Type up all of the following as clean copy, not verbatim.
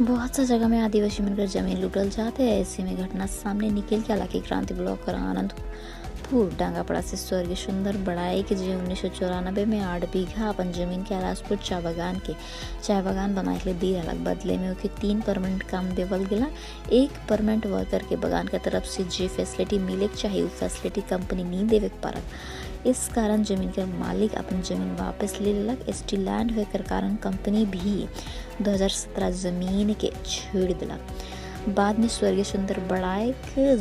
बहुत सा जगह में आदिवासी मन कर जमीन लूटल जाते है। ऐसे में घटना सामने निकल के हालांकि क्रांति ब्लॉक और आनंदपुर डांगापाड़ा से स्वर्गीय सुंदर बड़ाई के जे 1994 में 8 बीघा अपन जमीन के आलासपुर चाय बागान के चाय बागान बनाए के लिए दी रहलक। बदले में ओके तीन परमानेंट काम देवल गेला। एक परमानेंट वर्कर के बागान के तरफ से जे फैसिलिटी मिले के चाहिए, उ फैसिलिटी कंपनी नहीं देवे के पारक। इस कारण जमीन के मालिक अपन जमीन वापस ले लेलक। एसटी लैंड होए के कारण कंपनी भी 2017 जमीन के छोड़ दिलक। बाद में स्वर्गीय सुंदर बड़ाइक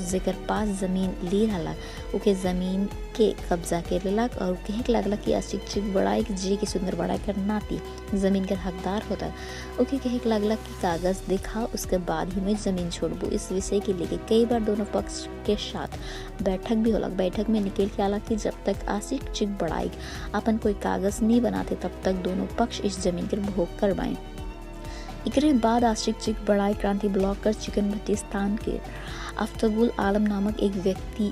जेकर पास जमीन ली रहलक, ओके जमीन के कब्जा कर लेलक और कहे के लागलक कि अशिक्षित बड़ाइक, जे के सुंदर बड़ाइक कर नाती जमीन के हकदार होता, ओके कहे के लागलक कि कागज दिखाओ, उसके बाद ही मैं जमीन छोड़बू। इस विषय के लेके कई बार दोनों पक्ष के साथ बैठक भी होलक। बैठक में निकल के आला कि जब तक आशिक चिक बड़ाइक अपन कोई कागज नहीं बनाते, तब तक दोनों पक्ष इस जमीन के भोग कर पाए। एकरे बाद आशिक चिक बड़ाई क्रांति ब्लॉक कर चिकन भट्टी स्थान के आफ्ताबुल आलम नामक एक व्यक्ति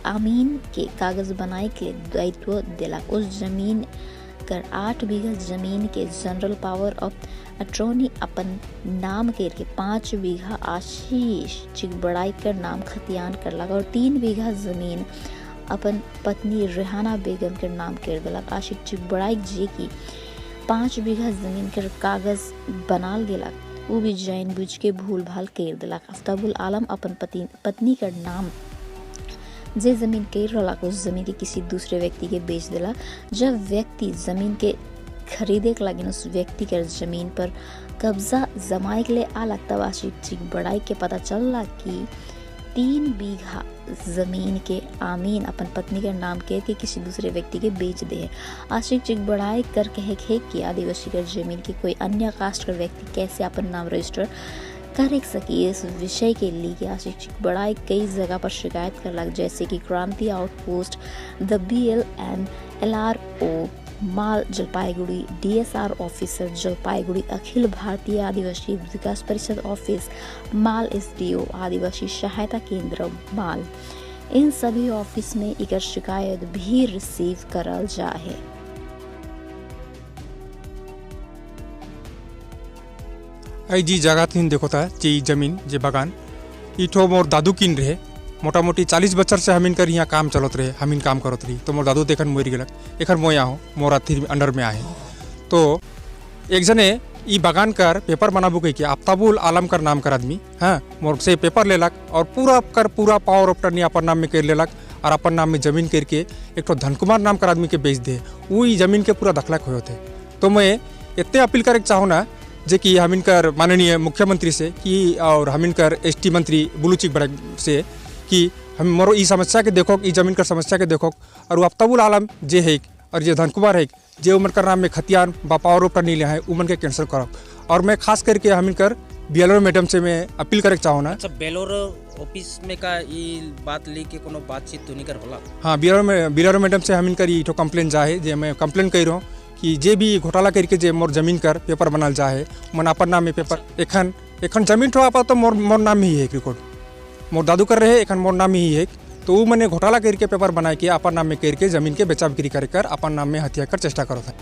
आमीन के कागज बनाए के दायित्व दिलक। उस जमीन कर 8 बीघा जमीन के जनरल पावर ऑफ अटॉर्नी अपन नाम करके 5 बीघा आशीष चिकबड़ाई कर नाम खतियान करलक और 3 बीघा जमीन अपन पत्नी रेहाना बेगम के नाम कर दिलक। आशिक चिकबड़ाई जे की 5 बीघा जमीन के कागज बनाल गेलक, उ भी जान बुझ के भूल भाल कर दिलक। आफ्ताबुल आलम अपन पति पत्नी का नाम जे जमीन कर रहलक, उस जमीन के किसी दूसरे व्यक्ति के बेच दिला। जब व्यक्ति जमीन के खरीदे के लगिन, उस व्यक्ति के जमीन पर कब्जा जमाए के लिए आलक, तब आशिक चिक बड़ाई के पता चलला कि 3 बीघा जमीन के आमीन अपन पत्नी के नाम के किसी दूसरे व्यक्ति के बेच दे है। आशिक चिक बड़ाई कर कहे खे कि आदिवासी कर जमीन के कोई अन्य कास्ट कर व्यक्ति कैसे अपन नाम रजिस्टर कर सकी। इस विषय के लिए आशिक चिक बड़ाई कई जगह पर शिकायत कर, जैसे कि क्रांति outpost, the B L and L R O mall Jalpaiguri, DSR officer Jalpaiguri, Akhil Bharatiya Adivasi Vikas Parishad office माल, एसडीओ आदिवासी सहायता केंद्र माल। इन सभी ऑफिस में इकर शिकायत भी रिसीव करल जा है। এই जी जगह थी देखो था जे जमीन जे बागान इठो मोर दादू किन रहे। मोटा मोटी 40 बछर से हमिन कर यहाँ काम चलत रहे, हमिन काम करत रही। तो मोर दादू देखन मर गलक, एखन मोय आहो, मोर अथी अंडर में आहे। तो एक जने ई बागान कर पेपर बनाबू कह के आफ्ताबुल आलम कर नाम कर आदमी, हाँ, मोर से पेपर लेलक और पूरा कर पूरा पावर ऑफ अटर्नी अपन नाम में कर लेलक और अपन नाम में जमीन करके एक तो धनकुमार नाम कर आदमी के बेच दे। वो ई जमीन के पूरा दखला खोए थे। तो मैं इतने अपील करे चाहूँ ना जे कि हम इनकर माननीय मुख्यमंत्री से कि और हम इनकर एसटी मंत्री बुलू चिक बड़े से कि हम मोरो ई समस्या के देखो, ई जमीन कर समस्या के देखो और आफ्ताबुल आलम जे है और जे धनकुमार है, जे उमन कर नाम में खतियान बा पावर ऑफ अटर्नी है, उमन के कैंसिल करो। और मैं खास करके हम इनकर बीएलओ मैडम से मैं अपील करे चाहूँ ना। अच्छा, बीएलओ ऑफिस में का ई बात लेके कोनो बातचीत तो नहीं कर होला? हाँ, बीएलओ में बीएलओ मैडम से हम इनकर ई कंप्लेन जाहे जे मैं कंप्लेन कर रहा हूँ कि जे भी घोटाला करके जे मोर जमीन कर पेपर बनाल जाहे मन अपन नाम में पेपर। एखन एखन जमीन ठो आपा तो मोर मोर नाम ही है रिकॉर्ड, मोर दादू कर रहे, एखन मोर नाम ही है। तो वो मैंने घोटाला करके पेपर बना के अपन नाम में करके जमीन के बेचा बिक्री कर कर अपन नाम में हथिया कर चेष्टा करो था।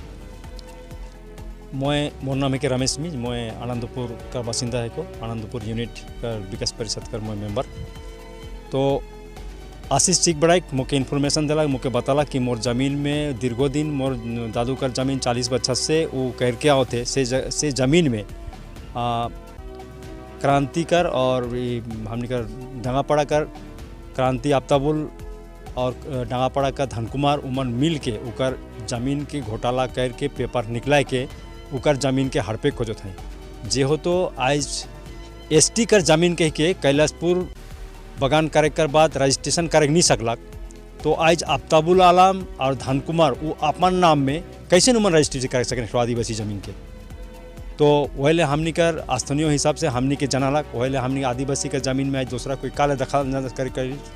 मैं मोर नाम है के रमेश मिज, मैं आनंदपुर का बासिंदा है को आनंदपुर यूनिट का विकास परिषद कर मैं मेंबर। तो आशीष चिक बड़ाई मोके इन्फॉर्मेशन दिला, मोके बताला कि मोर जमीन में दीर्घदिन मोर दादू कर जमीन 40 बछर से वो करके आओ थे से जमीन में क्रांति कर और हमने कर डांगापाड़ा कर क्रांति आफ्ताबुल और डांगापाड़ा का धनकुमार उमन मिल के उकर जमीन के घोटाला करके पेपर निकलाए के उकर जमीन के हड़पे खोजत हैं। जे हो तो आज एसटी कर जमीन कह के कैलाशपुर बगान करे कर बाद रजिस्ट्रेशन करे नहीं सकलक, तो आज आफ्ताबुल आलम और धनकुमार वो अपन नाम में कैसे उमन रजिस्ट्रेशन कर सकें आदिवासी जमीन के? तो वही हमनी कर स्थानीय हिसाब से हमनी के जनालक, वही हमनी आदिवासी के जमीन में आज दूसरा कोई काले दखल न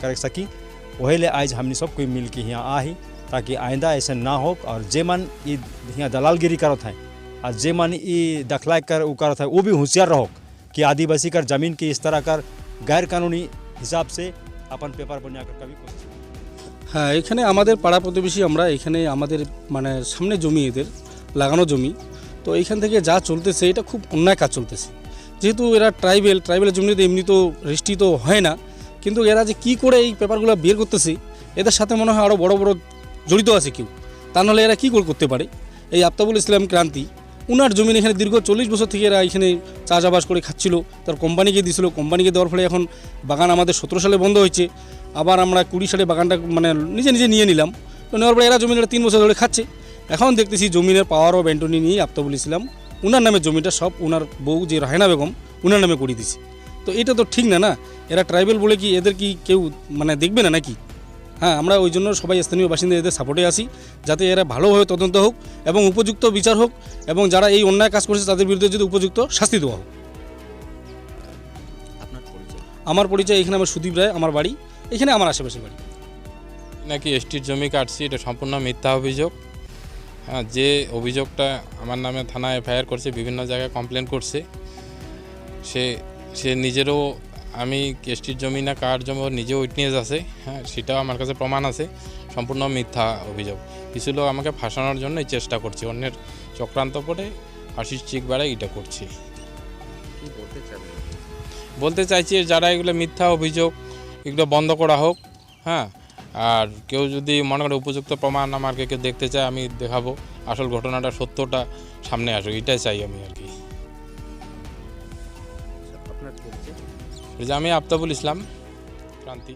कर सकी। वही आज हमनी सब कोई मिल के यहाँ आही ताकि आइंदा ऐसे ना हो और जे मन यहाँ दलालगिरी करत हैं और जे मन ई दखला कर वो करत है, वो भी होशियार रहो कि आदिवासी कर जमीन की इस तरह कर गैर कानूनी हिसाब से अपन पेपर बना कर कभी कोशिश হ্যাঁ, এখানে আমাদের পাড়া প্রতিবেশী আমরা। এখানে আমাদের মানে সামনে জমি, এদের লাগানো জমি। তো এইখান থেকে যা চলতেছে, এটা খুব অন্যায় কাজ চলতেছে। যেহেতু এরা ট্রাইবেল, ট্রাইবেলের জমিতে এমনি তো রেজিস্ট্রি তো হয় না, কিন্তু এরা যে কী করে এই পেপারগুলো বের করতেছে, এদের সাথে মনে হয় আরও বড় বড় জড়িত আছে কেউ, তা নাহলে এরা কী করে করতে পারে। এই আফতাবুল ইসলাম ক্রান্তি, উনার জমিন এখানে দীর্ঘ 40 বছর থেকে এরা এখানে চাষাবাস করে খাচ্ছিল, তার কোম্পানিকে দিয়েছিল, কোম্পানিকে দেওয়ার ফলে এখন বাগান আমাদের 17 সালে বন্ধ হয়েছে, আবার আমরা 20 সালে বাগানটা মানে নিজে নিজে নিয়ে নিলাম। তো নেওয়ার পরে এরা জমিটা 3 বছর ধরে খাচ্ছে। এখন দেখতেছি জমিনের পাওয়ার অফ অ্যাটর্নি নিয়ে আফতাবুল ইসলাম উনার নামে জমিটা সব উনার বউ যে রাহেনা বেগম উনার নামে করিয়ে দিছে। তো এটা তো ঠিক না না, এরা ট্রাইবেল বলে কি এদের কি কেউ মানে দেখবে না নাকি? হ্যাঁ, আমরা ওই জন্য সবাই স্থানীয় বাসিন্দা এদের সাপোর্টে আসি, যাতে এরা ভালোভাবে তদন্ত হোক এবং উপযুক্ত বিচার হোক, এবং যারা এই অন্যায় কাজ করছে তাদের বিরুদ্ধে যদি উপযুক্ত শাস্তি দেওয়া হোক। আপনার পরিচয়? আমার পরিচয় এখানে আমার সুদীপ রায়, আমার বাড়ি এখানে, আমার আশেপাশে বাড়ি। নাকি এসটির জমি কাটছি, এটা সম্পূর্ণ মিথ্যা অভিযোগ। হ্যাঁ, যে অভিযোগটা আমার নামে থানায় এফআইআর করছে, বিভিন্ন জায়গায় কমপ্লেন করছে, সে সে নিজেরও আমি এসটির জমি না কার জমি ওর নিজেও উইটনেস আছে। হ্যাঁ, সেটাও আমার কাছে প্রমাণ আছে। সম্পূর্ণ মিথ্যা অভিযোগ। কিছু লোক আমাকে ফাঁসানোর জন্য এই চেষ্টা করছে, অন্যের চক্রান্ত করে আশিস চিক বাড়ায় এটা করছে। কি বলতে চাবেন? বলতে চাইছি যারা এগুলো মিথ্যা অভিযোগ এগুলো বন্ধ করা হোক। হ্যাঁ, আর কেউ যদি মনে করে উপযুক্ত প্রমাণ আমাকে কেউ দেখতে চায়, আমি দেখাবো। আসল ঘটনাটা সত্যটা সামনে আসুক, এটাই চাই আমি আর কি। আপনার পরিচয়? যে আমি আফতাবুল ইসলাম ক্রান্তি।